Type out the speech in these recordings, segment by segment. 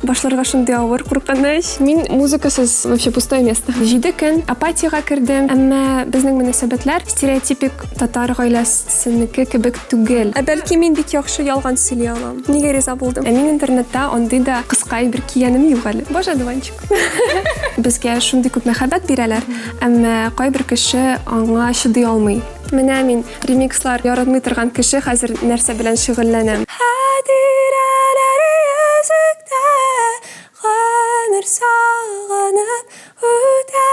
Башларга шундый авыр, куркыныч. Мин музыкасыз вообще пустое место. Җиде көн апатиягә кердем, әмма безнең мөнәсәбәтләр стереотипик татар гаиләсенеке кебек түгел. Ә бәлки мин бик яхшы ялган сөйли алам. Нигә риза булдым? Ә мин интернетта андый да кыска әйбер кигәнем юк әле. Баш одуванчик. Безгә шундый күп мәхәббәт бирәләр, әмма кайбер кеше аңа чыдый алмый. Менә мин ремикслар яратмый торган кеше хәзер нәрсә белән шөгыльләнәм. Хатирәләр йөзектә гомер сагынып үтә.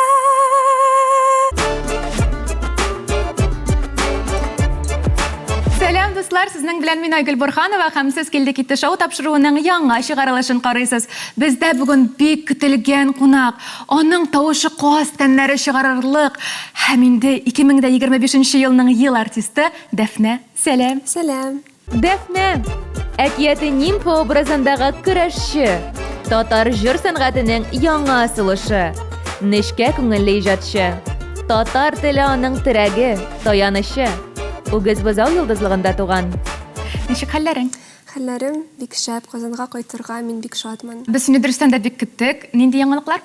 Сәлам, дуслар! Сезнең белән мин Айгөл Борһанова һәм сез Килде китте шоу тапшыруының яңа чыгарылышын карыйсыз. Бездә бүген бик көтелгән кунак. Аның тавышы каз тәннәре чыгарырлык һәм инде 2025 нче елның ел артисты Дәфнә. Сәлам! Сәлам! Дәфнә! Әкияти нимфа образындагы көрәшче. Татар җыр сәнгатенең яңа сулышы. Нечкә күңелле иҗатчы. Татар теле аның терәге, таянычы. Үгезбозау йолдызлыгында туган. Ничек хәлләрең? Хәлләрем бик шәп, Казанга кайтырга мин бик шатмын. Без сине дөрестән дә бик көттек. Нинди яңалыклар?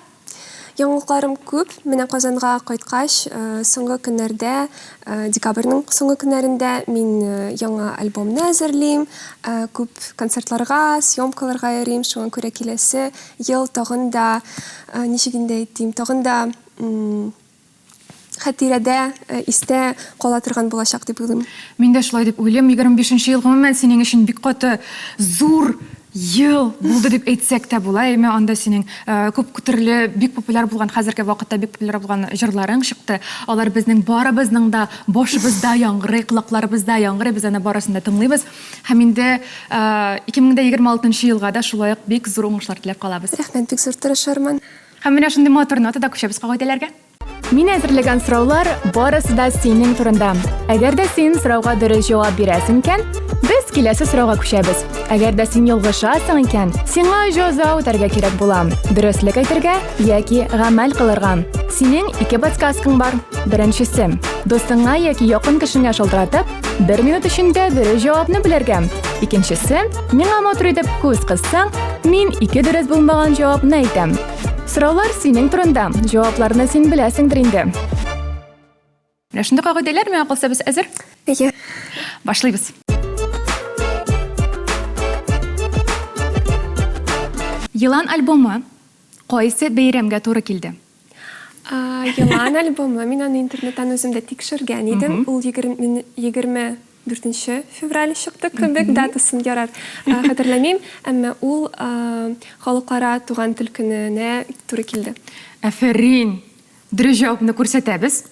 Яңалыкларым күп. Менә Казанга кайткач, соңгы көннәрдә, декабрьнең соңгы көннәрендә мин яңа альбомны әзерлим, күп концертларга, съемкаларга йөрим, шуңа күрә киләсе ел тагын да, ничек инде әйтим, тагын да хатирәдә, истә кала торган булачак дип уйлыйм. Мин дә шулай дип уйлыйм. 25 нче ел гомумән синең өчен бик каты зур ел булды дип әйтсәк тә була. Әмма анда синең күп төрле бик популяр булган, хәзерге вакытта бик популяр булган җырларың чыкты. Алар безнең барыбызның да башыбызда яңгырый, колакларыбызда яңгырый, без аны барысын да тыңлыйбыз. Һәм инде 2026 нчы елга да шулай ук бик зур уңышлар теләп калабыз. Рәхмәт, бик зур, тырышырмын. Һәм менә шундый матур нотада күчәбез кагыйдәләргә. Мин әзерләгән сораулар барысы да синең турында. Әгәр дә син сорауга дөрес җавап бирәсең икән, без киләсе сорауга күчәбез. Әгәр дә син ялгышасың икән, сиңа җәза үтәргә кирәк була. Дөреслек әйтергә яки гамәл кылырга. Синең ике подсказкаң бар. Беренчесе, дустыңа яки якын кешеңә шалтыратып, бер минут эчендә дөрес җавапны белергә. Икенчесе, миңа матур итеп күз кыссаң, мин ике дөрес булмаган җавапны әйтәм. Сораулар синең турында, җавапларны син беләсеңдер инде. Менә шундый кагыйдәләр, миңа калса без әзер. Әйе. Башлыйбыз. Елан альбомы кайсы бәйрәмгә туры килде? Елан альбомы, мин аны интернеттан үзем дә тикшергән идем. Ул 20 Дүртенче февраль чыкты кебек, датасын ярар хәтерләмим, әмма ул Халыкара туган тел көненә туры килде. Афәрин! Дөрес җавапны күрсәтәбез.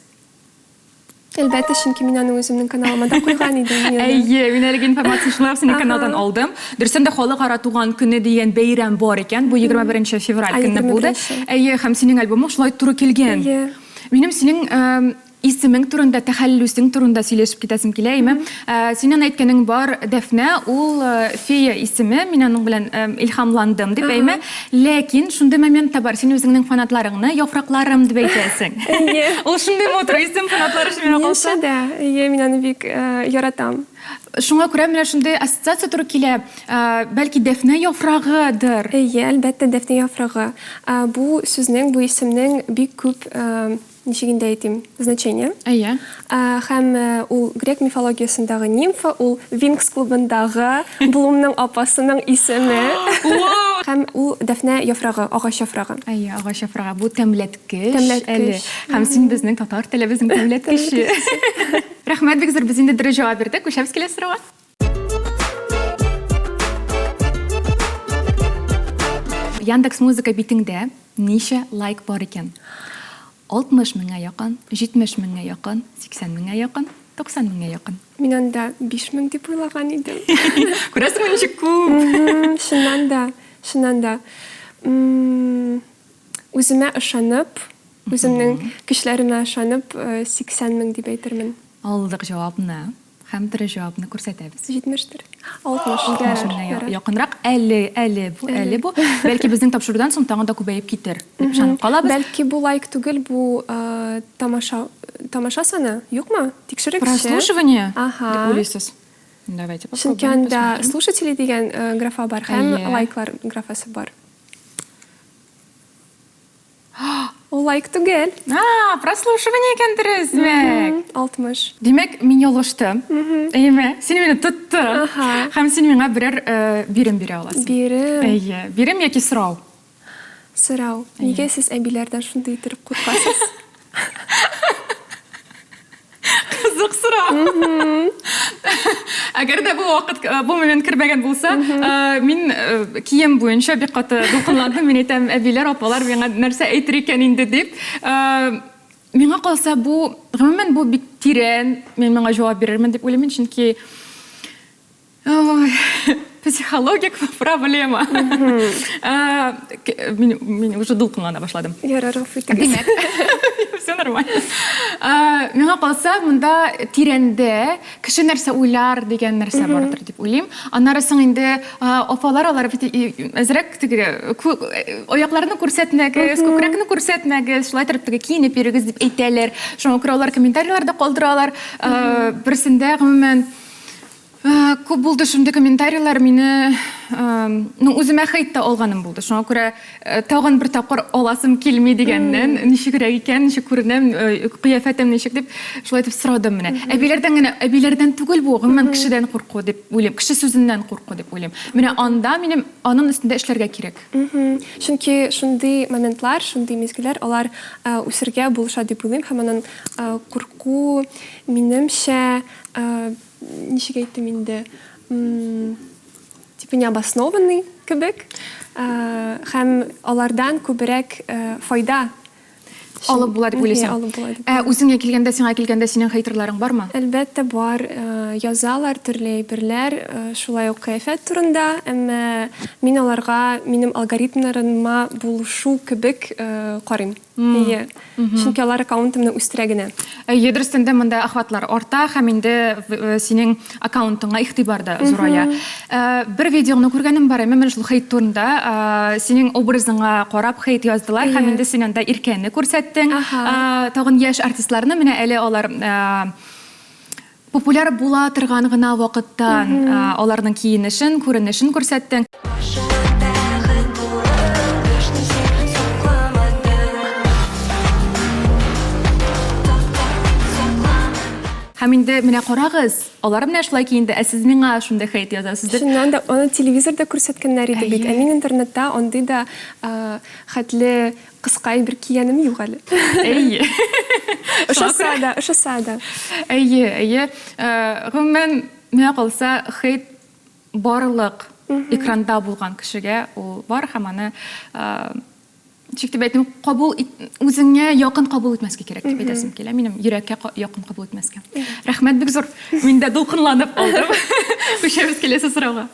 Әлбәттә, чөнки мин аны үземнең каналыма да куйган идем. Әйе, мин әлеге информацияне шулай ук синең каналдан алдым. Дөрестән дә Халыкара туган көне дигән бәйрәм бар икән. Бу 21 февраль көнне булды. Әйе, һәм синең альбомың шулай туры килгән. Әйе. Минем синең Исемең турында, тәхәллүсең турында сөйләшеп китәсем килә, әйме? Синең әйткәнең бар, Дәфнә, ул фея исеме, мин аның белән илһамландым дип, әйме? Ләкин шундый момент та бар, син үзеңнең фанатларыңны яфракларым дип әйтәсең. Әйе. Ул шундый матур исем фанатлар өчен миңа калса. Минемчә дә, әйе, мин аны бик яратам. Шуңа күрә менә шундый ассоциация туры килә, бәлки Дәфнә яфрагыдыр? Әйе, әлбәттә, Дәфнә яфрагы. Бу сүзнең, бу исемнең бик күп ничек инде әйтим, значение. Әйе. Һәм ул грек мифологиясендәге нимфа, ул Винкс клубындагы Блумның апасының исеме. Вау! Һәм ул дәфнә яфрагы, агач яфрагы. Әйе, агач яфрагы. Бу тәмләткеч Тәмләткеч. әле. Һәм син безнең татар телебезнең тәмләткече. Рәхмәт бик зур, без инде дөрес җавап бирдек. Күчәбез киләсе сорауга. Яндекс Музыка битеңдә ничә лайк бар икән? 60 меңгә якын, 70 меңгә якын, 80 меңгә якын, 90 меңгә якын. Мин анда 5000 дип уйлаган идем. Күрәсеңме, ничек күп? Чыннан да, чыннан да. Үземә ышанып, үземнең көчләремә ышанып, 80 мең дип әйтермен. Алдык җавапны. Һәм дөрес җавапны күрсәтәбез. Җитмештер. Алтмыш. Алтмыш меңгә якынрак. Әле, әле бу, әле бу. Бәлки безнең тапшырудан соң тагын да күбәеп китер, дип ышанып калабыз. Бәлки бу лайк түгел, бу тамаша, тамаша саны, юкмы? Тикшерегезче. Прослушивание? Ага. Дип уйлыйсыз. Давайте попробуем. Чөнки анда слушатели дигән графа бар һәм лайклар графасы бар. Ул лайк түгел. А, прослушивание икән дөрес, димәк. 60. Димәк, мин ялгыштым. Әйеме? Син мине тоттың. Һәм син миңа берәр бирем бирә аласың. Бирем. Әйе, бирем яки сорау. Сорау. Нигә сез әбиләрдән шундый иттереп куркасыз? Кызык сорау. Әгәр дә бу вакыт, э, бу момент кермәгән булса, э, мин э, кием буенча бик каты дулкынландым. Мин әйтәм, әбиләр, апалар миңа нәрсә әйтер икән инде дип. Миңа калса, бу, гомумән, бу бик тирән, мин моңа җавап бирермен дип уйлыйм, чөнки Ой, психологик проблема. Мин, мин уже дулкынлана башладым. Ярар, гафу итегез. Димәк, все нормально. Миңа калса, монда тирәндә кеше нәрсә уйлар дигән нәрсә бардыр дип уйлыйм. Аннары соң инде апалар алар бит әзрәк теге аякларны күрсәтмәгез, күкрәкне күрсәтмәгез, шулай торып теге киенеп йөрегез дип әйтәләр. Шуңа күрә алар комментарийлар да калдыралар. Берсендә гомумән Күп булды шундый комментарийлар, мине, ну, үземә хейт та алганым булды. Шуңа күрә тагын бер тапкыр аласым килми дигәннән, ничегрәк икән, ничек күренәм, кыяфәтем ничек дип, шулай итеп сорадым менә. Әбиләрдән генә, әбиләрдән түгел бу, гомумән кешедән курку дип уйлыйм, кеше сүзеннән курку дип уйлыйм. Менә анда минем аның өстендә эшләргә кирәк. Чөнки шундый моментлар, шундый мизгелләр, алар үсергә булыша дип уйлыйм һәм аннан курку, минемчә, ничек әйтим инде, типа необоснованный кебек, һәм алардан күбрәк файда алып була дип уйлыйсың. Алып була дип. Ә үзеңә килгәндә, сиңа килгәндә, синең хейтерларың бармы? Әлбәттә, бар. Язалар төрле әйберләр, шулай ук кыяфәт турында, әмма мин аларга минем алгоритмнарыма булышу кебек карыйм. Әйе. Чөнки алар аккаунтымны үстерә генә. Әйе, дөрестән дә монда охватлар арта һәм инде э, синең аккаунтыңа игътибар да зурая. Э, бер видеоңны күргәнем бар, әмма менә шул хейт турында э, синең образыңа карап хейт яздылар һәм инде син анда Иркәне күрсәттең. Тагын яшь артистларны менә әле алар Популяр була торган гына вакыттан аларның киенешен, күренешен күрсәттең. Һәм инде менә карагыз, алар менә шулай киенде, ә сез миңа шундый хейт язасыз дип. Чыннан да, аны телевизорда күрсәткәннәр иде бит. Ә мин интернетта андый да хәтле Кыска әйбер кигәнем юк әле. Әйе. Ошаса да, ошаса да. Әйе, әйе. Гомумән, миңа калса, хейт барлык экранда булган кешегә ул бар һәм аны ничек дип әйтим, кабул үзеңә якын кабул итмәскә кирәк дип әйтәсем килә. Минем йөрәккә якын кабул итмәскә. Рәхмәт бик зур. Мин дә дулкынланып алдым. Күчәбез киләсе сорауга.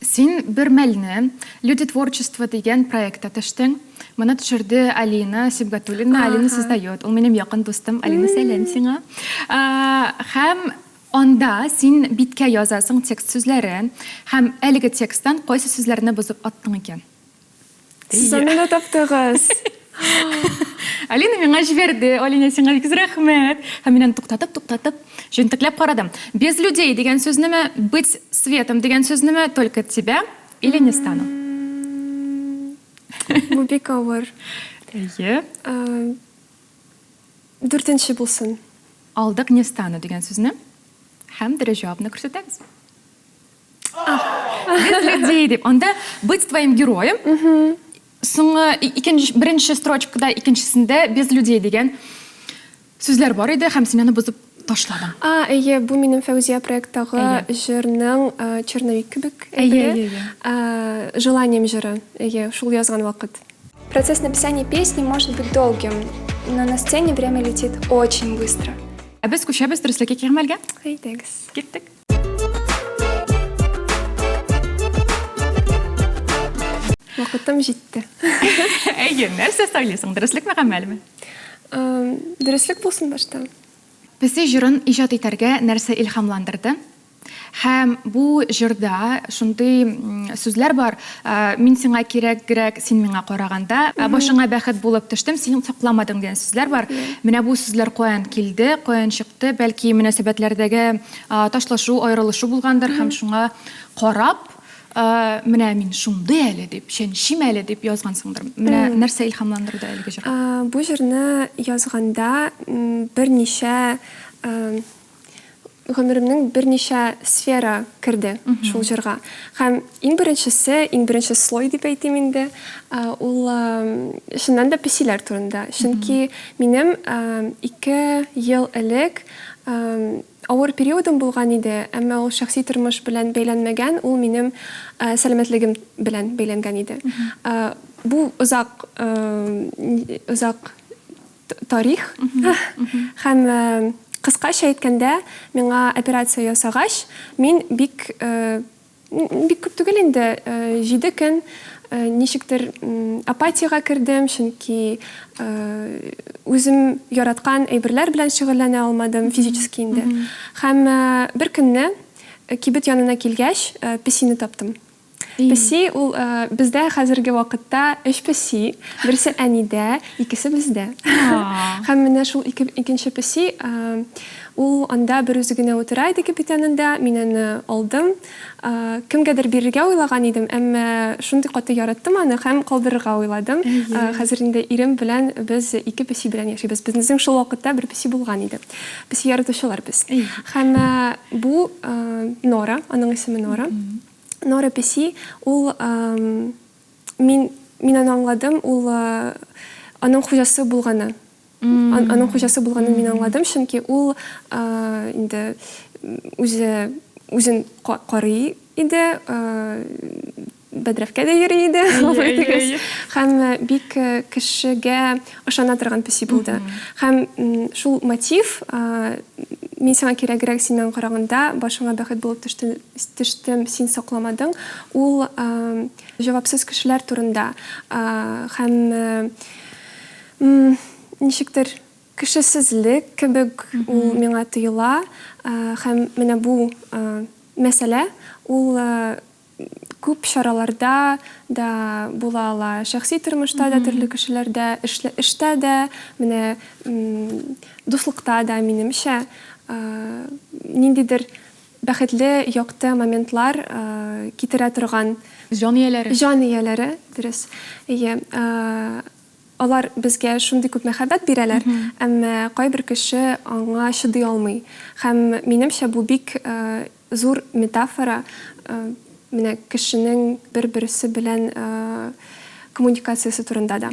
Син бер мәлне Люди творчества дигән проектта төштең. Моны төшерде Алина Сибгатуллина. Алина создает. Ул минем якын дустым. Алина, сәлам сиңа. Һәм анда син биткә язасың текст сүзләрен һәм әлеге тексттан кайсы сүзләрне бозып аттың икән? Сез аны да таптыгыз. Алина миңа җибәрде. Алина, сиңа бик зур рәхмәт. Һәм мин аны туктатып, туктатып, җентекләп карадым. Без людей дигән сүзнеме, быть светом дигән сүзнеме, только тебя или не стану? Бу бик авыр. Әйе. Дүртенче булсын. Алдык не стану дигән сүзне һәм дөрес җавапны күрсәтәбез. Без людей дип. Анда быть твоим героем. Соңгы икенче беренче строчкада икенчесендә без людей дигән сүзләр бар иде һәм син аны бозып ташладың. А, әйе, бу минем Фәүзия проекттагы җырның черновик кебек әйбере. Әйе, әйе. Желанием җыры. Әйе, шул язган вакыт. Процесс написания песни может быть долгим, но на сцене время летит очень быстро. Ә без күчәбез дөреслеккә кигәмәлгә. Әйдәгез. Киттек. Вакытым җитте. Әйе, нәрсә сайлыйсың, дөреслекме, гамәлме? Дөреслек булсын башта. Песи җырын иҗат итәргә нәрсә илһамландырды? Һәм бу җырда шундый сүзләр бар, Мин сиңа кирәгрәк, син миңа караганда, башыңа бәхет булып төштем, син сакламадың дигән сүзләр бар. Менә бу сүзләр каян килде, каян чыкты? Бәлки мөнәсәбәтләрдәге ташлашу, аерылышу булгандыр һәм шуңа карап, менә мин шундый әле дип, чәнчим әле дип язгансыңдыр. Менә нәрсә илһамландырды әлеге җырга? Бу җырны язганда берничә гомеремнең берничә сфера керде шул җырга. Һәм иң беренчесе, иң беренче слой дип әйтим инде, ул чыннан да песиләр турында. Чөнки минем 2 ел элек авыр периодым булган иде, әмма ул шәхси тормыш белән бәйләнмәгән, ул минем сәламәтлегем белән бәйләнгән иде. Бу озак озак тарих. Һәм кыскача әйткәндә, миңа операция ясагач, мин бик бик күп түгел инде, 7 көн ничектер апатиягә кердем, чөнки үзем яраткан әйберләр белән шөгыльләнә алмадым, физически инде. Һәм бер көнне кибет янына килгәч, песине таптым. Песи ул бездә хәзерге вакытта өч песи. Берсе әнидә, икесе бездә. Һәм менә шул ике, икенче песи, ул анда бер үзе генә утыра иде кибет янында. Мин аны алдым. Кемгәдер бирергә уйлаган идем, әмма шундый каты яраттым аны һәм калдырырга уйладым. Хәзер инде ирем белән без ике песи белән яшибез. Безнең шул вакытта бер песи булган иде. Песи яратучылар без. Һәм бу Нора, аның исеме Нора. Нора песи, ул мин мин аны аңладым, ул аның хуҗасы булганы. Аның хуҗасы булганын мин аңладым, чөнки ул инде үзе үзен карый иде, бәдрәфкә дә йөри иде, гафу итегез. Һәм бик кешегә ышана торган песи булды. Һәм шул мотив, мин сиңа кирәгрәк синнән караганда, башыңа бәхет булып төште, төштем, син сакламадың, ул җавапсыз кешеләр турында һәм ничектер кешесезлек кебек ул миңа тоела. Һәм менә бу мәсьәлә, ул күп чараларда да була ала. Шәхси тормышта да төрле кешеләрдә, эштә дә, менә дуслыкта да, минемчә, ниндидер бәхетле, якты моментлар китерә торган. Җан ияләре. Җан ияләре, дөрес. Әйе. Алар безгә шундый күп мәхәббәт бирәләр, әмма кайбер кеше аңа чыдый алмый. Һәм, минемчә, бу бик зур метафора, менә кешенең бер-берсе белән коммуникациясе турында да.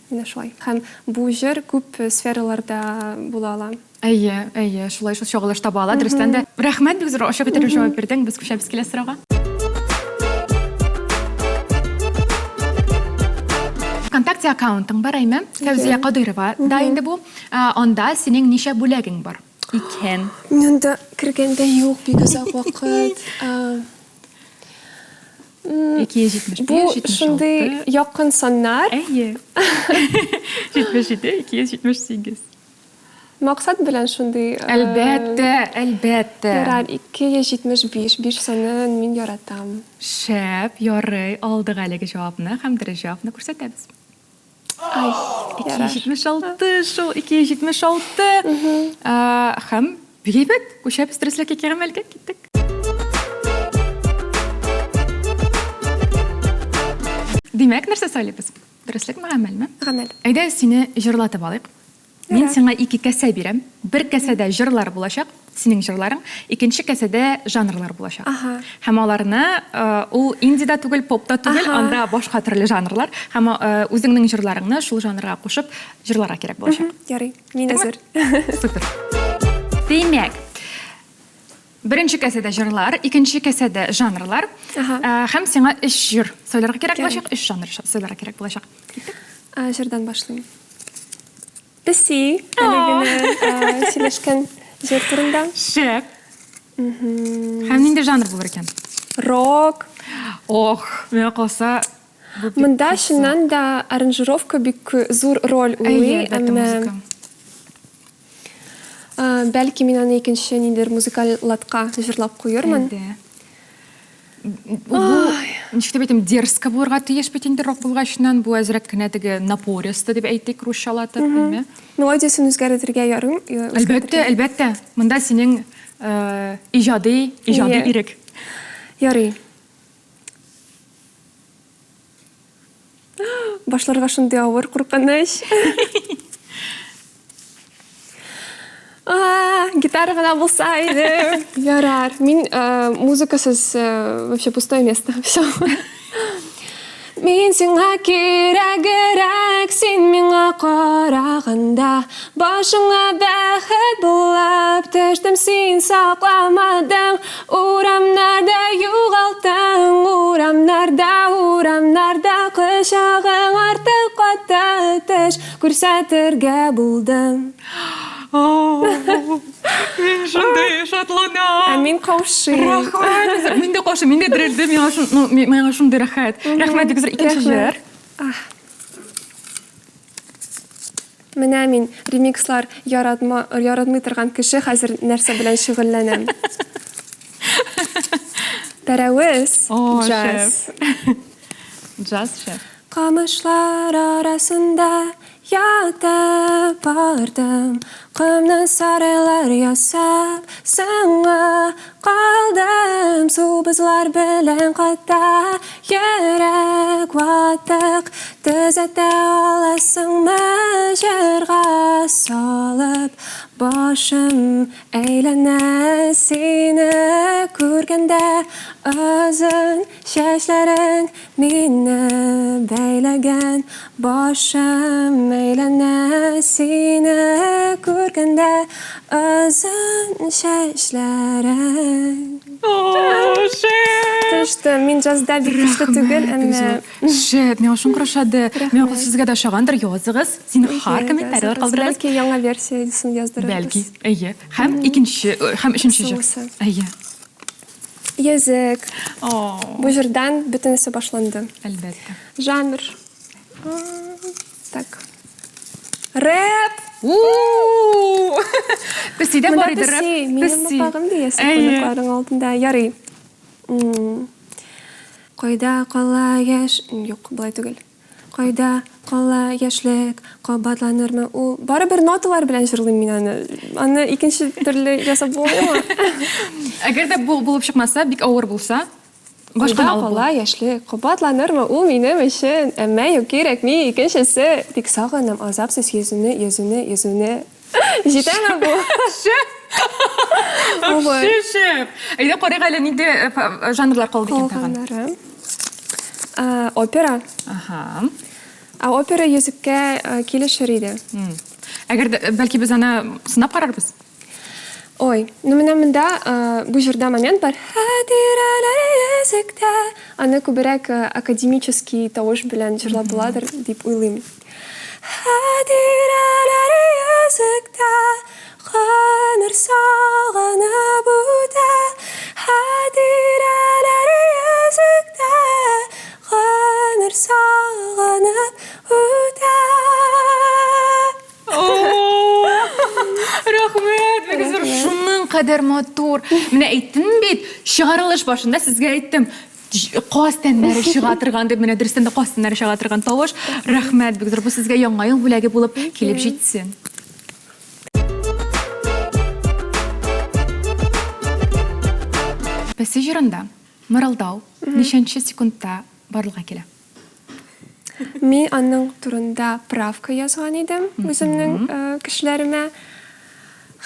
Менә шулай. Һәм бу җыр күп сфераларда була ала. Әйе, әйе, шулай шул чагылыш таба ала, дөрестән дә. Рәхмәт, бик зур ачык итеп җавап бирдең. Без күчәбез киләсе сорауга. Вконтакте аккаунтың бар, әйме? Фәүзия Кадыйрова да инде бу. Анда синең ничә бүләгең бар икән? Мин анда кергәндә юк, бик озак вакыт. 275, Бу шундый якын саннар. Әйе. 77, 278. Максат белән шундый. Әлбәттә, әлбәттә. Ярар, 275, биш санын мин яратам. Шәп, ярый, алдык әлеге җавапны һәм дөрес җавапны күрсәтәбез. Ай, ярар. 276 шул, 276. Һәм бик әйбәт, күчәбез дөреслеккә гамәлгә, киттек. Димәк, нәрсә сайлыйбыз? Дөреслекме, гамәлме? Гамәл. Әйдә, сине җырлатып алыйк. Мин сиңа ике кәсә бирәм. Бер кәсәдә җырлар булачак, синең җырларың, икенче кәсәдә жанрлар булачак. Ага. Һәм аларны ул инди да түгел, поп та түгел, анда башка төрле жанрлар. Һәм үзеңнең җырларыңны шул жанрга кушып җырларга кирәк булачак. Ярый, мин әзер. Супер. Димәк, беренче кәсәдә җырлар, икенче кәсәдә жанрлар. Һәм сиңа өч җыр сайларга кирәк булачак, өч жанр сайларга кирәк булачак. Киттек. Җырдан башлыйм. Песи, әле генә сөйләшкән җыр турында. Шәп. Һәм нинди жанр булыр икән? Рок. Ох, миңа калса, Монда чыннан да аранжировка бик зур роль уйный, әмма бәлки мин аны икенче ниндидер музыкаль ладка җырлап куермын. Әйдә. Бу, ничек дип әйтим, дерзко булырга тиеш бит инде рок булгачыннан, бу әзрәк кенә теге напористо дип әйтик, русчалатып, әйме? Мелодиясен үзгәртергә ярыйм? Әлбәттә, әлбәттә. Монда синең иҗади, иҗади ирек. Ярый. Башларга шундый авыр, куркыныч. Гитара гына булса иде. Ярар. Мин э, музыкасыз э, вообще пустое место. Все. Мин сиңа кирәгерәк, син миңа караганда Башыңа бәхет булып төштем, син сакламадың Урамнарда югалттың, урамнарда, урамнарда Кочагың артык каты төш күрсәтергә булдың. Мин шундый шатланам. Ә мин каушыйм. Рәхмәт. Мин дә каушыйм, мин дә дерелдем. Миңа шун, ну, миңа шундый рәхәт. Рәхмәт, бик зур. Икенче җыр. Менә мин ремикслар яратма, яратмый торган кеше хәзер нәрсә белән шөгыльләнәм. Пәрәвез, джаз. Джаз шәп. Камышлар арасында ятып бардым, Комнан сарайлар ясап, соңга калдым. Су бозлар белән ката йөрәк ватык, Төзәтә аласыңмы җырга салып? Башым әйләнә сине күргәндә, Озын чәчләрең Мине бәйләгән башым әйләнә сине күргәндә озын чәчләрең. О, шәп! Төште. Мин джазда бик көчле түгел, әмма Шәп, миңа шуңа ошады. Миңа сезгә дә ошагандыр, языгыз. Зинһар, комментарийлар калдырыгыз. Бәлки яңа версиясен яздырырбыз. Бәлки, әйе. Һәм икенче, һәм өченче җыр. Әйе. Йөзек. Бу җырдан бөтенесе башланды. Әлбәттә. Жанр. Так. Рэп! Песи дә бар иде рэп. Минем апагым диясе кунакларың алдында. Ярый. Кайда кала яшь... Юк, болай түгел. Кайда кала яшьлек, кабатланырмы ул? Барыбер ноталар белән җырлыйм мин аны. Аны икенче төрле ясап булмыймы? Әгәр дә бу булып чыкмаса, бик авыр булса, башка Кайда кала яшьлек, кабатланырмы ул минем өчен? Әмма юк, кирәкми икенчесе. Тик сагынам азапсыз йөзүне, йөзүне, йөзүне. Җитәме бу? Шәп! Вообще шәп! Әйдә карыйк әле нинди э, э, жанрлар калды икән тагын. Калганнары. Опера. Ага. Ә опера йөзеккә э, килешер иде. Әгәр дә, бәлки без аны сынап карарбыз? Ой, ну менә монда бу җырда момент бар. Хатирәләр йөзектә. Аны күбрәк академический тавыш белән җырлап буладыр дип уйлыйм. Хатирәләр йөзектә, Гомер сагынып үтә. Хатирәләр йөзектә, Гомер сагынып үтә. Рәхмәт, бик зур, шуның кадәр матур. Менә әйттем бит, чыгарылыш башында сезгә әйттем. Каз тәннәре чыга торган дип, менә дөрестән дә каз тәннәре чыга торган тавыш. Рәхмәт, бик зур. Бу сезгә яңа ел бүләге булып килеп җитсен. Песи җырында мырылдау ничәнче секундта барлыкка килә? Мин аның турында правка язган идем үземнең кешеләремә.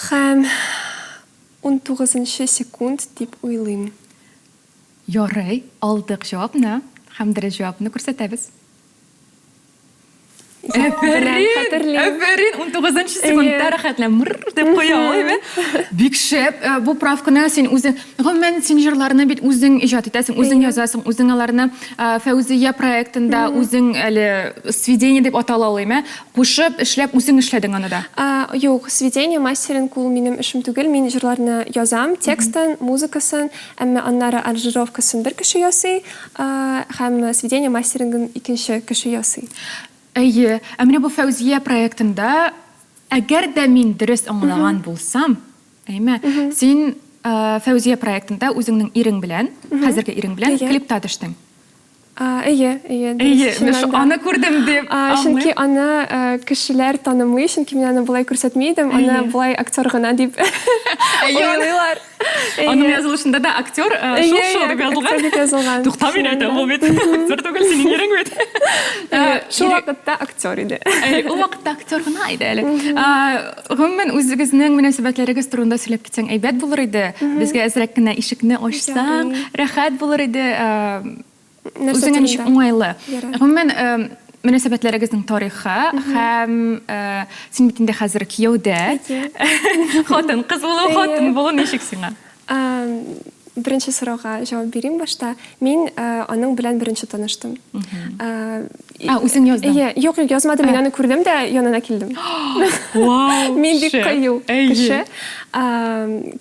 Һәм унтугызынчы секунд дип уйлыйм. Ярый, алдык җавапны һәм дөрес җавапны күрсәтәбез. Әфәрин! Әфәрин! Унтугызынчы секундта рәхәтләнеп мыр дип куя алыйм, ә? Бик шәп! Э, бу правканы син үзең, гомумән, син җырларны бит үзең иҗат итәсең, үзең язасың, үзең аларны э, Фәүзия проектында үзең әле сведение дип атала алыйм, ә? Кушып, эшләп, үзең эшләдең аны да. Юк, сведение, мастеринг ул минем эшем түгел, мин җырларны язам, текстын, музыкасын, Әмма аннары аранжировкасын бер кеше ясый, һәм сведение мастерингын икенче кеше ясый. Әйе, ә менә бу Фәүзия проектында, әгәр дә мин дөрес аңлаган булсам, әйме, син Фәүзия проектында үзеңнең ирең белән, хәзерге ирең белән клипта төштең. Әйе, әйе. Әйе, мин аны күрдем дип. Чөнки аны кешеләр танымый, чөнки мин аны болай күрсәтми идем, аны болай актер гына дип уйлыйлар. Аның язылышында да актер шул шул дип язылган. Актер дип язылган. Тукта, мин әйтәм, ул бит актер түгел, синең ирең бит. Шул вакытта актер иде. Ул вакытта актер гына иде әле. Гомумән, үзегезнең мөнәсәбәтләрегез турында сөйләп китсәң әйбәт булыр иде. Безгә әзрәк кенә ишекне ачсаң, рәхәт булыр иде. Үзеңә ничек уңайлы. Гомумән, мөнәсәбәтләрегезнең тарихы һәм син бит инде хәзер кияүдә. Хатын кыз булу, хатын булу ничек сиңа? Беренче сорауга җавап бирим башта. Мин аның белән беренче таныштым. А, үзең яздың? Әйе, юк, юк, язмадым. Мин аны күрдем дә янына килдем. Вау! Мин бик кыю кеше.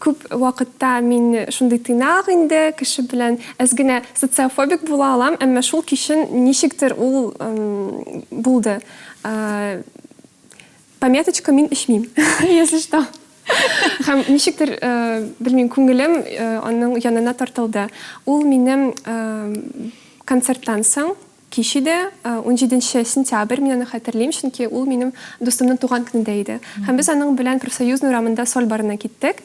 Күп вакытта мин шундый тыйнак инде, кеше белән әз генә социофобик була алам, әмма шул кичен ничектер ул булды. Пометочка мин эчмим, если что. Һәм ничектер, белмим, күңелем аның янына тартылды. Ул минем концерттан соң кич иде, 17 сентябрь, мин аны хәтерлим, чөнки ул минем дустымның туган көнендә иде. Һәм без аның белән Профсоюзный урамында соль барына киттек.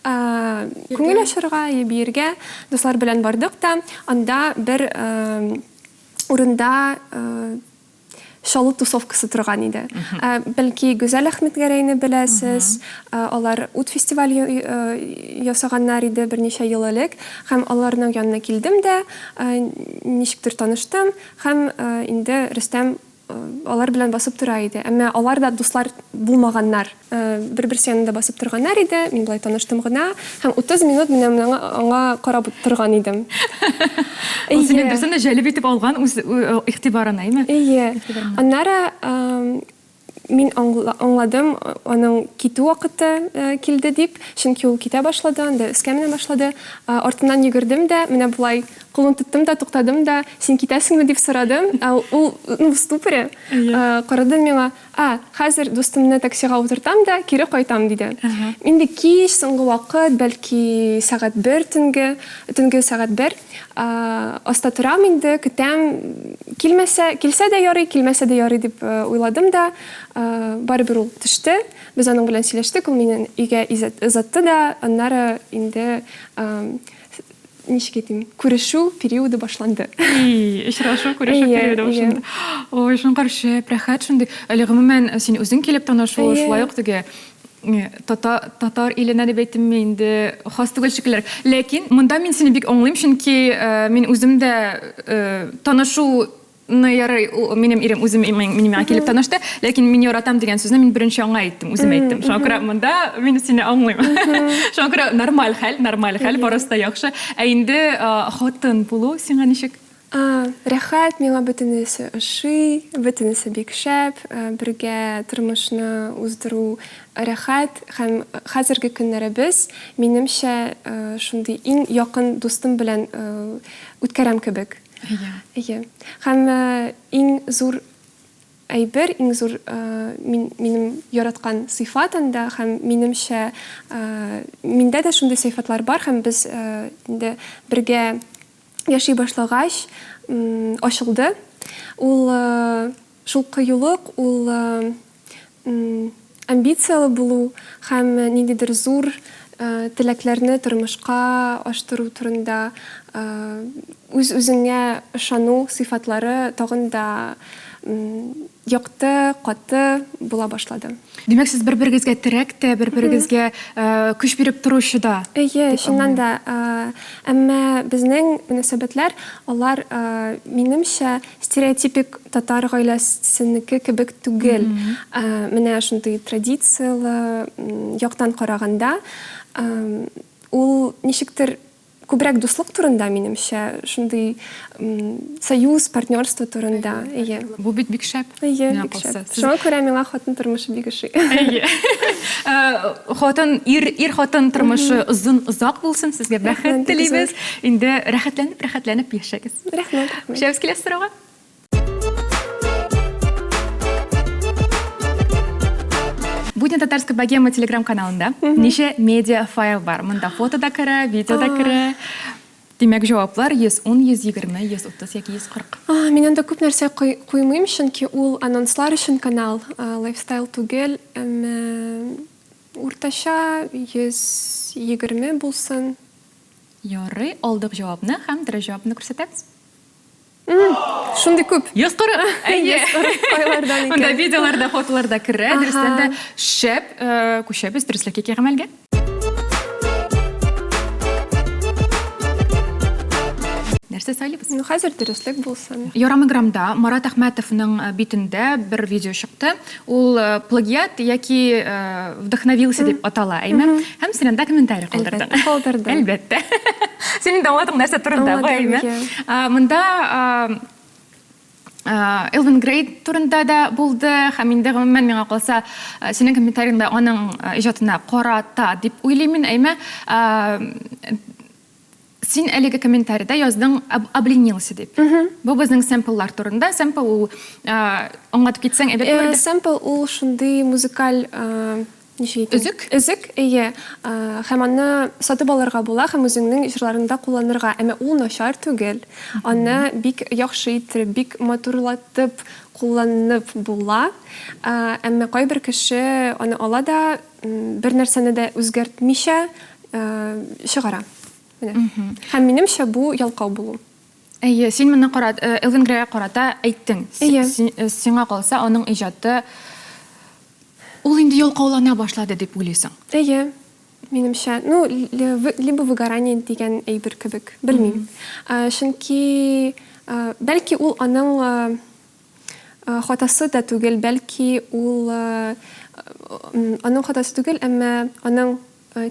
Күңел ачарга, биергә дуслар белән бардык та, анда бер урында Чаллы тусовкасы торган иде. Бәлки Гүзәл Әхмәтгәрәйне беләсез. Алар ут фестиваль ясаганнар иде берничә ел элек. Һәм аларның янына килдем дә, ничектер таныштым. Һәм инде Рөстәм алар белән басып тора иде. Әмма алар да дуслар булмаганнар. Бер-берсе янында басып торганнар иде, мин болай таныштым гына. Һәм 30 минут менә менә аңа карап торган идем. Ул сине дөресен дә җәлеп итеп алган үз игътибарына, әйме? Әйе. Аннары мин аңладым, аның китү вакыты килде дип, чөнки ул китә башлады, анда өскә менә башлады. Артыннан йөгердем дә, менә болай кулын тоттым да, туктадым да, син китәсеңме дип сорадым. Ә ул, ну, в ступоре, карады миңа. Ә, хәзер дустымны таксига утыртам да, кире кайтам, диде. Инде кич, соңгы вакыт, бәлки сәгать бер төнге, төнге сәгать бер. Аста торам инде, көтәм. Килмәсә, килсә дә ярый, килмәсә дә ярый дип уйладым да, барыбер ул төште. Без аның белән сөйләштек, ул мине өйгә озатты да, аннары инде ничек әйтим, күрешү периоды башланды. И, очрашу, күрешү периоды башланды. Ой, шуңа шәп, рәхәт шундый. Әле гомумән син үзең килеп танышу, шулай ук теге татар иленә дип әйтимме инде, хас түгел шикелле. Ләкин монда мин сине бик аңлыйм, чөнки мин үзем дә танышу Ну, ярый, минем ирем үзе минем миңа килеп танышты, ләкин мин яратам дигән сүзне мин беренче аңа әйттем, үзем әйттем. Шуңа күрә монда мин сине аңлыйм. Шуңа күрә нормаль хәл, нормаль хәл, барысы да яхшы. Ә инде хатын булу сиңа ничек? Рәхәт, миңа бөтенесе ошый, бөтенесе бик шәп, бергә тормышны уздыру рәхәт һәм хәзерге көннәребез, минемчә, шундый иң якын дустым белән үткәрәм кебек. Әйе. Әйе. Һәм иң зур әйбер, иң зур мин, минем яраткан сыйфат анда һәм минемчә миндә дә шундый сыйфатлар бар һәм без инде бергә яши башлагач ачылды. Ул шул кыюлык, ул Амбицияле булу һәм ниндидер зур теләкләрне тормышка аштыру турында үз-үзеңә ышану сыйфатлары тагын да якты, каты була башлады. Димәк, сез бер-берегезгә терәк тә, бер-берегезгә көч биреп торучы да. Әйе, чыннан да. Әмма безнең мөнәсәбәтләр, алар, минемчә, Стереотипик татар гаиләсенеке кебек түгел. Менә шундый традицияле яктан караганда, ул ничектер күбрәк дуслык турында, минемчә, шундый союз, партнерство турында. Әйе. Бу бит бик шәп. Әйе, бик шәп. Шуңа күрә миңа хатын тормышы бик ошый. Әйе. Хатын, ир, ир хатын тормышы озын, озак булсын, сезгә бәхет телибез. Инде рәхәтләнеп, рәхәтләнеп яшәгез. Рәхмәт, рәхмәт. Күчәбез киләсе сорауга. Будня татарской богемы телеграм-каналында ничә медиа файл бар? Монда фото да керә, видео да керә. Димәк, җаваплар 110, 120, 130 яки 140. Мин анда күп нәрсә куймыйм, чөнки ул анонслар өчен канал, лайфстайл түгел, әмма уртача 120 булсын. Ярый, алдык җавапны һәм дөрес җавапны күрсәтәбез. Шундый күп. 140. Әйе. 140 кайлардан икән. Монда видеолар да, фотолар да керә. Дөрестән дә шәп. Күчәбез дөреслеккә яки гамәлгә. Нәрсә сайлыйбыз? Ну, хәзер дөреслек булсын. Ярамыграмда Марат Әхмәтовның битендә бер видео чыкты. Ул плагиат яки вдохновился дип атала, әйме? Һәм син анда комментарий калдырдың. Әлбәттә, калдырдым. Әлбәттә. Син инде аңладың нәрсә турында бу, әйме? Монда Элвин Грей турында да булды, һәм инде гомумән миңа калса, синең комментарийңда аның иҗатына карата дип уйлыйм мин, әйме? Син әлеге комментарийда яздың обленился дип. Бу безнең сэмпллар турында. Сэмпл ул аңлатып китсәң әйбәт булыр иде. Сэмпл ул шундый музыкаль ничек әйтим? Өзек? Өзек, әйе. Һәм аны сатып алырга була һәм үзеңнең җырларыңда кулланырга. Әмма ул начар түгел. Аны бик яхшы иттереп, бик матурлатып кулланып була. Әмма кайбер кеше аны ала да бер нәрсәне дә үзгәртмичә чыгара. Менә. Һәм минемчә, бу ялкау булу. Әйе, син моны кара, Элвин Грейга карата әйттең. Әйе. Сиңа калса, аның иҗаты ул инде ялкаулана башлады дип уйлыйсың. Әйе, минемчә. Ну, либо выгорание дигән әйбер кебек, белмим. Чөнки, бәлки ул аның хатасы да түгел, бәлки ул аның хатасы түгел, әмма аның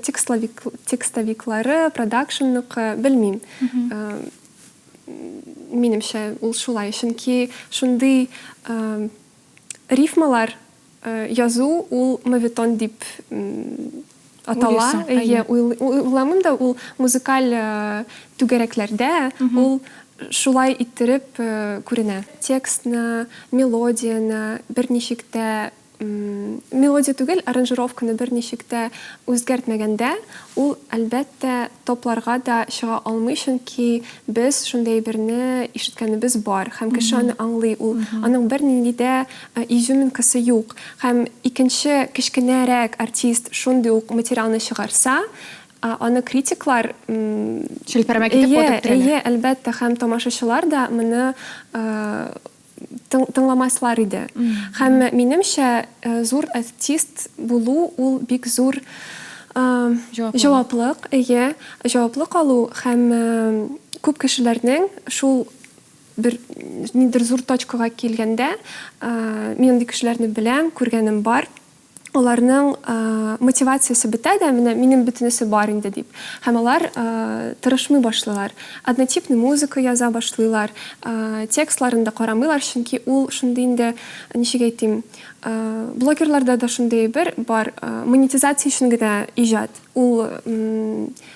текстовик, текстовиклары, продакшнныкы, белмим. Минемчә, ул шулай. Чөнки шундый рифмалар язу ул моветон дип атала. Әйе, уйламыйм да, ул музыкаль түгәрәкләрдә ул шулай иттереп күренә. Текстны, мелодияне берничек тә мелодия түгел, аранжировканы берничек тә үзгәртмәгәндә, ул, әлбәттә, топларга да чыга алмый, чөнки без шундый әйберне ишеткәнебез бар, һәм кеше аны аңлый, ул аның бернинди дә изюминкасы юк. Һәм икенче кечкенәрәк артист шундый ук материалны чыгарса, аны критиклар челпәрәмә китеп ватып бетерәләр. Әйе, әлбәттә, һәм тамашачылар да моны тыңламаслар иде. Һәм минемчә, зур артист булу ул бик зур җаваплык, әйе, җаваплык алу һәм күп кешеләрнең шул бер ниндидер зур точкага килгәндә, мин андый кешеләрне беләм, күргәнем бар. Аларның мотивациясе бетә дә, менә минем бөтенесе бар инде дип. Һәм алар тырышмый башлыйлар. Однотипный музыка яза башлыйлар, текстларын да карамыйлар, чөнки ул шундый инде, ничек әйтим, блогерларда да шундый әйбер бар, монетизация өчен генә иҗат. Ул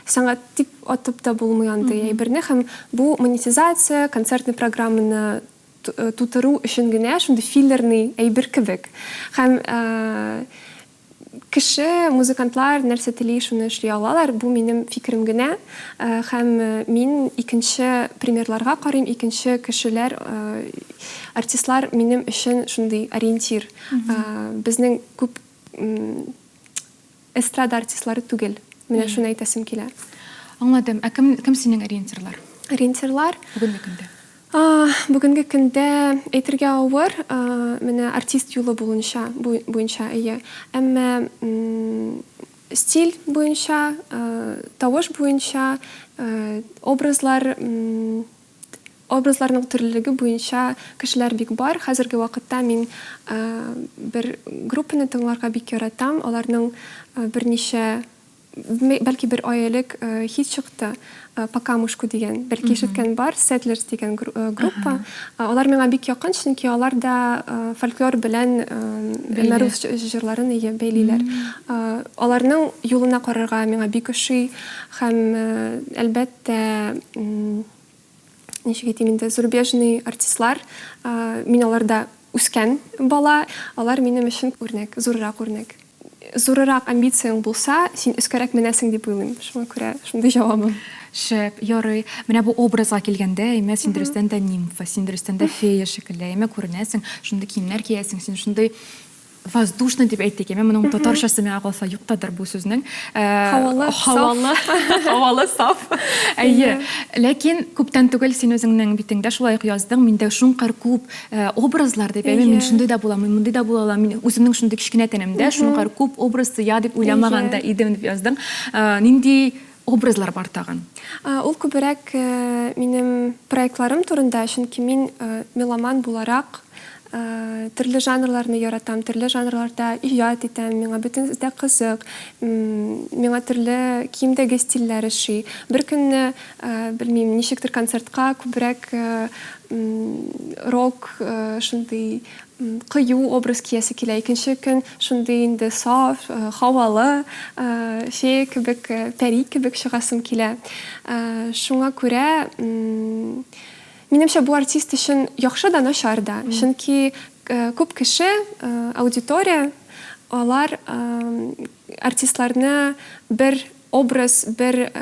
сәнгать дип атып та булмый андый әйберне. Һәм бу монетизация, концертный программаны тутыру өчен генә шундый филлерный әйбер кебек. Һәм кеше, музыкантлар нәрсә тели, шуны эшли алалар. Бу минем фикерем генә. Һәм мин икенче примерларга карыйм, икенче кешеләр, артистлар минем өчен шундый ориентир. Безнең күп эстрада артистлары түгел. Менә шуны әйтәсем килә. Аңладым. Ә кем, кем синең ориентирлар? Ориентирлар? Бүгенге көндә. Бүгенге көндә әйтергә авыр, менә артист юлы буенча, буенча, әйе. Әмма стиль буенча, тавыш буенча, образлар, образларның төрлелеге буенча кешеләр бик бар. Хәзерге вакытта мин бер группаны тыңларга бик яратам. Аларның берничә, бәлки бер ай элек хит чыкты, По камушку дигән, бәлки ишеткән бар, Settlers дигән группа. Алар миңа бик якын, чөнки алар да фольклор белән рус җырларын бәйлиләр. Аларның юлына карарга миңа бик ошый һәм, әлбәттә, ничек әйтим инде, зарубежный артистлар, мин аларда үскән бала, алар минем өчен үрнәк, зуррак үрнәк. Зурырак амбицияң булса, син өскәрәк менәсең дип уйлыйм. Шуңа күрә шундый җавабым. Шәп, ярый. Менә бу образга килгәндә, әйме, син дөрестән дә нимфа, син дөрестән дә фея шикелле, әйме, күренәсең, шундый киемнәр киясең, син шундый воздушный дип әйтик, әйме, моның татарчасы миңа калса юктадыр бу сүзнең. Һавалы, саф. Һавалы, һавалы, саф. Әйе. Ләкин күптән түгел син үзеңнең битеңдә шулай ук яздың, миндә шуңкар күп образлар дип, әйме, мин шундый да булам, мин мондый да була алам, мин үземнең шундый кечкенә тәнемдә шуңкар күп образ сыя дип уйламаган да идем дип яздың. Нинди Образлар бар тагын. Ул күбрәк минем проектларым турында, чөнки мин меломан буларак төрле жанрларны яратам, төрле жанрларда иҗат итәм, миңа бөтенесе дә кызык, миңа төрле киемдәге стильләр ошый. Бер көнне, белмим, ничектер концертка күбрәк рок шундый Кыю образ киясе килә. Икенче көн шундый инде саф, һавалы, фея кебек, пәри кебек чыгасым килә. Шуңа күрә, минемчә, бу артист өчен яхшы да, начар да. Чөнки күп кеше, аудитория, алар артистларны бер Образ бер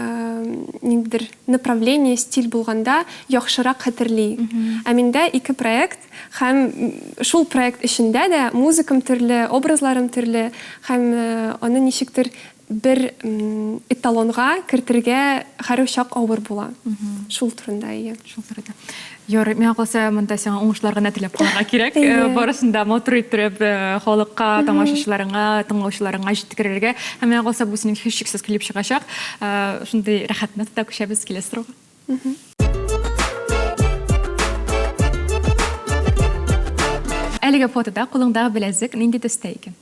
ниндидер направление, стиль булганда яхшырак хәтерли. Ә миндә ике проект һәм шул проект эчендә дә музыкам төрле, образларым төрле һәм аны ничектер бер эталонга кертергә һәрчак авыр була. Шул турында, әйе. Шул турыда. Ярый, миңа калса, монда сиңа уңышлар гына теләп калырга кирәк. Барысын да матур иттереп, халыкка, тамашачыларыңа, тыңлаучыларыңа җиткерергә. Һәм миңа калса, бу синең һичшиксез килеп чыгачак. Шундый рәхәт нотада күчәбез киләсе сорауга. Әлеге фотода кулыңдагы беләзек нинди төстә икән?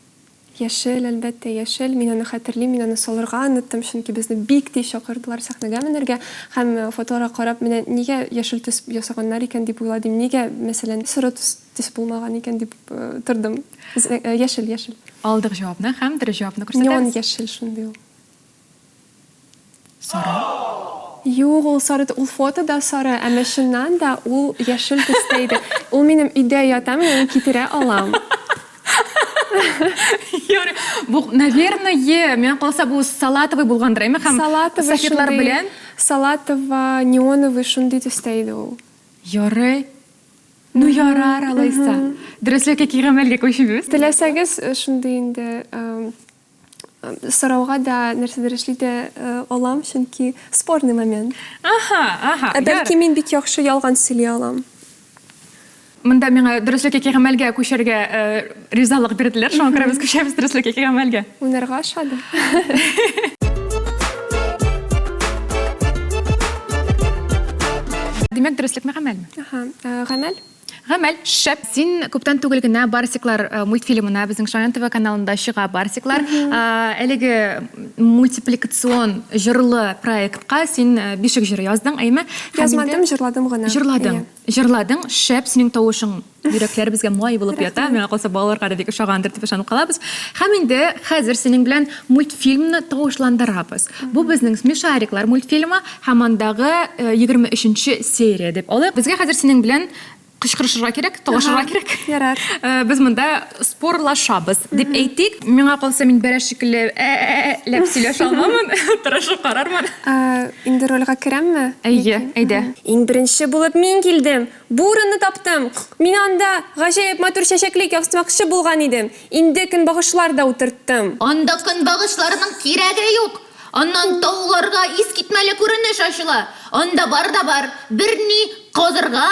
Яшел, әлбәттә, яшел. Мин аны хәтерлим, мин аны салырга оныттым, чөнки безне бик тиз чакырдылар сәхнәгә менәргә. Һәм фотоларга карап, менә нигә яшел төс ясаганнар икән дип уйладым, нигә, мәсәлән, соры төс төс булмаган икән дип тордым. Яшел, яшел. Алдык җавапны һәм дөрес җавапны күрсәтәбез. Неон яшел шундый ул. Сары. Юк, ул сары, ул фотода сары, әмма чыннан да ул яшел төстә иде. Ул минем өйдә ята, мин аны китерә алам. Ярый. Бу, наверное, миңа калса, бу салатовый булгандыр, әйме? Һәм Салатовый софитлар шундый, белән. салатово, неоновый шундый төстә иде ул. Ярый. Ну ярар алайса. Дөреслеккә кигамәлгә күчүбез. Теләсәгез, шундый инде Сорауга да нәрсәдер эшли дә алам, чөнки спорный момент. Аһа, аһа. Ә бәлки мин бик яхшы ялган сөйли алам. Монда миңа дөреслек яки гамәлгә күчәргә ризалык бирделәр, шуңа күрә без күчәбез дөреслек яки гамәлгә. Уйнарга ошады. Димәк, дөреслекме, гамәлме? Аһа, гамәл. Гамәл, шәп! Син күптән түгел генә Барсиклар мультфильмына безнең Шаян ТВ каналында чыга Барсиклар. Әлеге мультипликацион җырлы проектка син бишек җыры яздың, әйме? Язмадым, җырладым гына. Җырладың. Җырладың, шәп, синең тавышың йөрәкләребезгә май булып ята. Миңа калса, балаларга да бик ошагандыр дип ышанып калабыз. Һәм инде хәзер синең белән мультфильмны тавышландырабыз. Бу безнең Смешариклар мультфильмы Һәм андагы 23 нче серия дип алыйк. Безгә хәзер синең белән кычкырышырга кирәк, талашырга кирәк. Ярар. Без монда спорлашабыз дип әйтик. Миңа калса, мин бәрәш шикелле ә-ә-ә-ләп сөйләшә алмамын. Тырышып карармын. Инде рольгә керәмме? Әйе, әйдә. Иң беренче булып мин килдем. Бу урынны таптым. Мин анда гаҗәеп матур чәчәклек ясамакчы булган идем. Инде көнбагышлар да утырттым. Анда көнбагышларның кирәге юк. Аннан тауларга искитмәле күренеш ачыла. Анда бар да бар, берни казырга,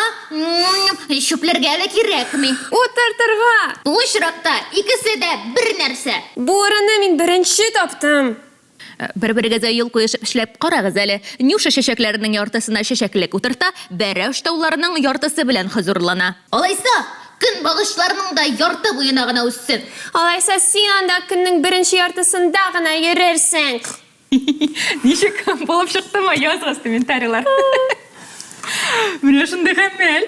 чүпләргә дә кирәкми. Утыртырга! Бу очракта икесе дә бер нәрсә. Бу урынны мин беренче таптым. Бер-берегезгә юл куешып эшләп карагыз әле. Нюша чәчәкләренең яртысына чәчәклек утырта, Бәрәүш тауларының яртысы белән хозурлана. Алайса, көнбагышларның да ярты буена гына үссен. Алайса, син анда көннең беренче яртысында гына йөрерсең. Ничек булып чыктымы? Языгыз комментарийлар. Менә шундый гамәл.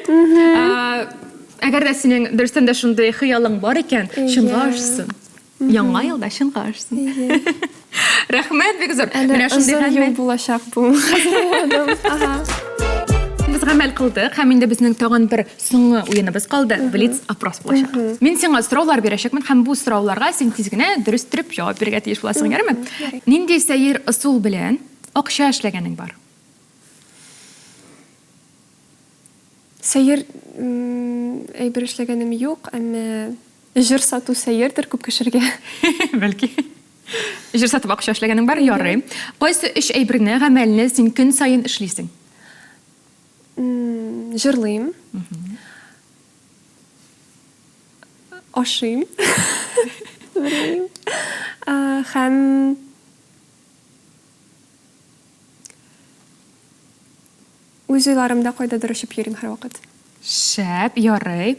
Әгәр дә синең дөрестән дә шундый хыялың бар икән, чынга ашсын. Яңа елда чынга ашсын. Рәхмәт бик зур. Әле Менә шундый озын юл гамәл. булачак бу. Хәзер Ага. Без гамәл кылдык һәм инде безнең тагын бер соңгы уеныбыз калды. Блиц опрос булачак. Мин сиңа сораулар бирәчәкмен һәм бу сорауларга син тиз генә дөрес итеп җавап бирергә тиеш буласың, ярыймы? Ярый. Нинди сәер ысул белән акча эшләгәнең бар? Сәер әйбер эшләгәнем юк, әмма җыр сату сәердер күп кешергә. Бәлки. Җыр сатып акча эшләгәнең бар, ярый. Кайсы өч әйберне, гамәлне син көн саен эшлисең? Җырлыйм. Ашыйм. Белмим. Һәм үз уйларымда кайдадыр очып йөрим һәрвакыт. Шәп, ярый.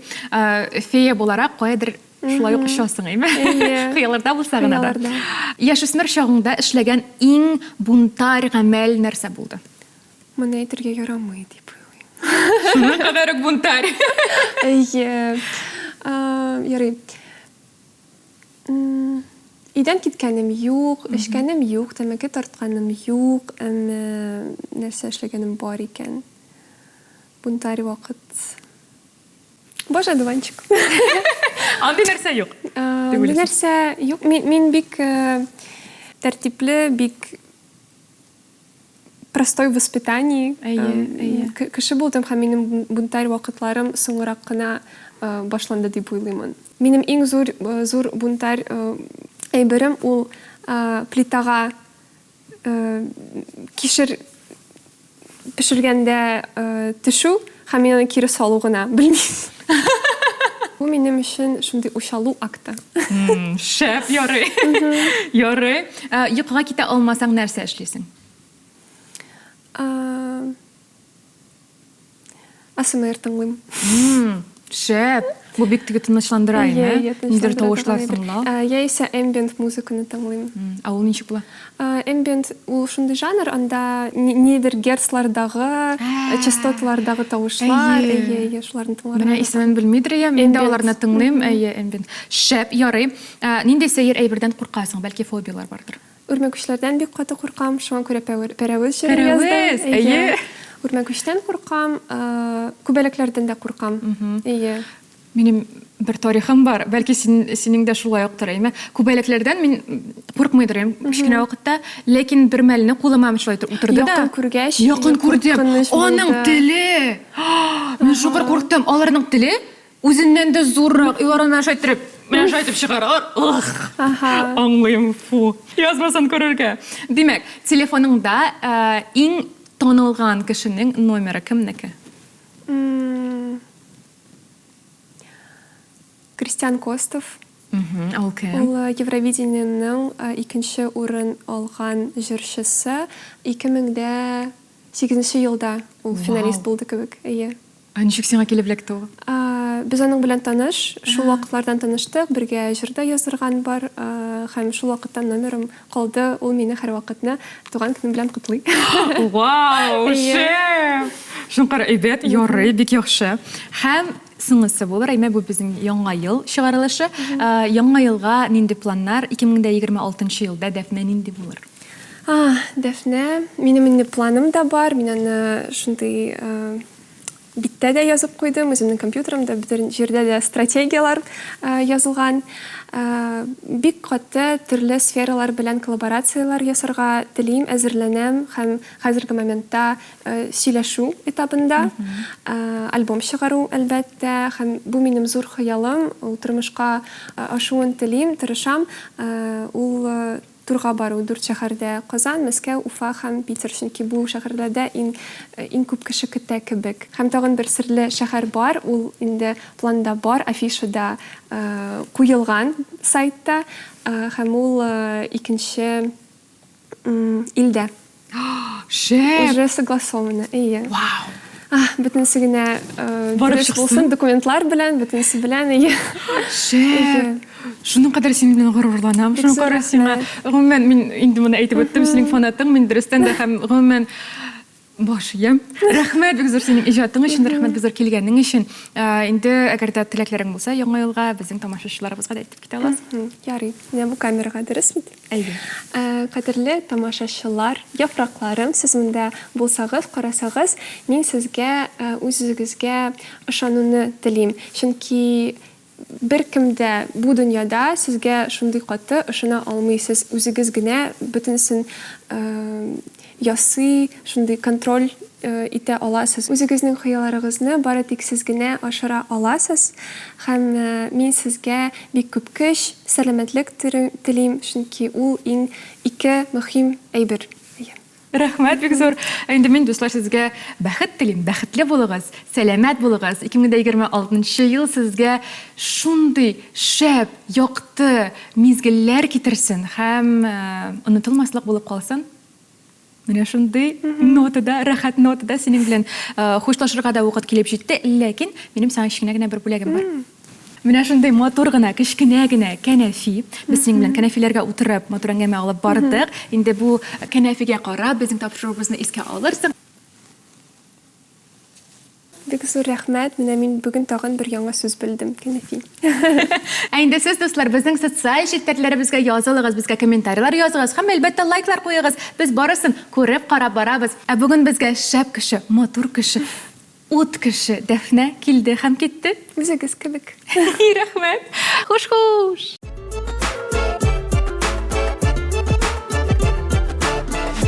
Фея буларак каядыр шулай ук очасың, әйме? Әйе. Хыялларда булса гына да. Хыялларда. Яшүсмер чагыңда эшләгән иң бунтарь гамәл нәрсә булды? Моны әйтергә ярамый дип уйлыйм. Шуның кадәр үк бунтарь. Әйе. Ярый. Өйдән киткәнем юк, эчкәнем юк, тәмәке тартканым юк, әмма нәрсә эшләгәнем бар икән. Бунтарь вакыт. Боже, одуванчик. Андый нәрсә юк. Андый нәрсә юк. Мин бик тәртипле, бик простой воспитании кеше булдым һәм минем бунтарь вакытларым соңрак кына башланды дип уйлыймын. Минем иң зур зур бунтарь әйберем ул плитага кишер пешергәндә төшү һәм мин аны кире салу гына, белмим. Бу минем өчен шундый үч алу акты. Шәп, ярый. Ярый. Йокыга китә алмасаң, нәрсә эшлисең? АСМР тыңлыйм. Шәп! Бу бик теге тынычландыра, әйме? Ниндидер тавышлар тыңлау. Яисә эмбиент музыканы тыңлыйм. Ә ул ничек була? Эмбиент ул шундый жанр, анда нидер герцлардагы, частоталардагы тавышлар, әйе, әйе, шуларны тыңларга. Менә исемен белмидер идем, мин дә аларны тыңлыйм, әйе, эмбиент. Шәп, ярый. Нинди сәер әйбердән куркасың? Бәлки фобияләр бардыр? Үрмәкүчләрдән бик каты куркам, шуңа күрә пәрәвез җырын язды. Пәрәвез, әйе. Үрмәкүчтән куркам, күбәләкләрдән дә куркам. Әйе. Минем бер тарихым бар, бәлки син, синең дә шулай уктыр, әйме? Күбәләкләрдән мин куркмыйдыр идем кечкенә вакытта, ләкин бер мәлне кулыма шулай итеп утырды да. Якын күргәч, Якын күрдем. куркыныч Аның булды. теле! Мин шукыр курктым. Аларның теле Үзеннән дә зуррак, илар менә шулай иттереп, менә шулай итеп чыгаралар. Ых! Аһа. Аңлыйм, фу. Язмасын күрергә. Димәк, телефоныңда иң танылган кешенең номеры кемнеке? Кристиан Костов. Ул кем? Ул Евровидениенең икенче урын алган җырчысы. 2008 елда ул финалист булды кебек, әйе. Ә ничек сиңа килеп эләкте ул? Без аның белән таныш, шул вакытлардан таныштык, бергә җыр да яздырган бар, һәм шул вакыттан номерым калды, ул мине һәрвакытны туган көнем белән котлый. Вау, шәп! Шуңкар әйбәт, ярый, бик яхшы. Һәм соңгысы булыр, әйме, бу безнең Яңа ел чыгарылышы. Яңа елга нинди планнар? 2026 елда Дәфнә нинди булыр? Дәфнә, минем инде планым да бар, мин аны шундый Биттә дә язып куйдым, үземнең компьютерымда бөтен җирдә дә стратегияләр язылган. Бик каты төрле сфералар белән коллаборацияләр ясарга телим, әзерләнәм һәм хәзерге моментта сөйләшү этабында. Альбом чыгару, әлбәттә, һәм бу минем зур хыялым, ул тормышка ашуын телим, тырышам. Ул Турга бару дүрт шәһәрдә, Казан, Мәскәү, Уфа һәм Питер, чөнки бу шәһәрләрдә иң иң күп кеше көтә кебек. Һәм тагын бер серле шәһәр бар, ул инде планда бар, афишада куелган сайтта, һәм ул икенче илдә. Шәп! Уже согласовано, әйе. Вау! Бөтенесе генә Барып дөрес чыксын. булсын, документлар белән, бөтенесе белән, әйе. Шәп! Шуның кадәр синең белән горурланам, Бик шуның зур кадәр сиңа. рәхмәт. Гомумән, мин инде моны әйтеп үттем, синең фанатың мин дөрестән дә һәм гомумән баш иям. Рәхмәт бик зур синең иҗатың өчен, рәхмәт бик зур килгәнең өчен. Инде әгәр дә теләкләрең булса, Яңа елга безнең тамашачыларыбызга да әйтеп китә аласың. Ярый. Менә бу камерага дөрес бит? Әйе. Кадерле тамашачылар, яфракларым, сез монда булсагыз, карасагыз, мин сезгә үз-үзегезгә ышануны телим. Чөнки беркем дә бу дөньяда сезгә шундый каты ышана алмый. Сез үзегез генә бөтенесен. ясый, шундый контроль итә аласыз. Үзегезнең хыялларыгызны бары тик сез генә ашыра аласыз. Һәм мин сезгә бик күп көч, сәламәтлек телим, чөнки ул иң ике мөһим әйбер. Әйе. Рәхмәт бик зур. Инде мин, дуслар, сезгә бәхет телим. Бәхетле булыгыз, сәламәт булыгыз. 2026 нчы ел сезгә шундый шәп, якты мизгелләр китерсен һәм онытылмаслык булып калсын. Менә шундый нотада, рәхәт нотада синең белән хушлашырга да вакыт килеп җитте. Ләкин минем сиңа кечкенә генә бер бүләгем бар. Менә шундый матур гына, кечкенә генә кәнәфи. Без синең белән кәнәфиләргә утырып, матур әңгәмә алып бардык. Инде бу кәнәфигә карап, безнең тапшыруыбызны искә алырсың. Бик зур рәхмәт, менә мин бүген тагын бер яңа сүз белдем, кәнәфи. Ә инде сез, дуслар, безнең социаль челтәрләребезгә язылыгыз, безгә комментарийлар языгыз һәм, әлбәттә, лайклар куегыз. Без барысын күреп, карап барабыз. Ә бүген безгә шәп кеше, матур кеше, ут кеше Дәфнә килде һәм китте. Үзегез кебек. Рәхмәт. Хуш-хуш!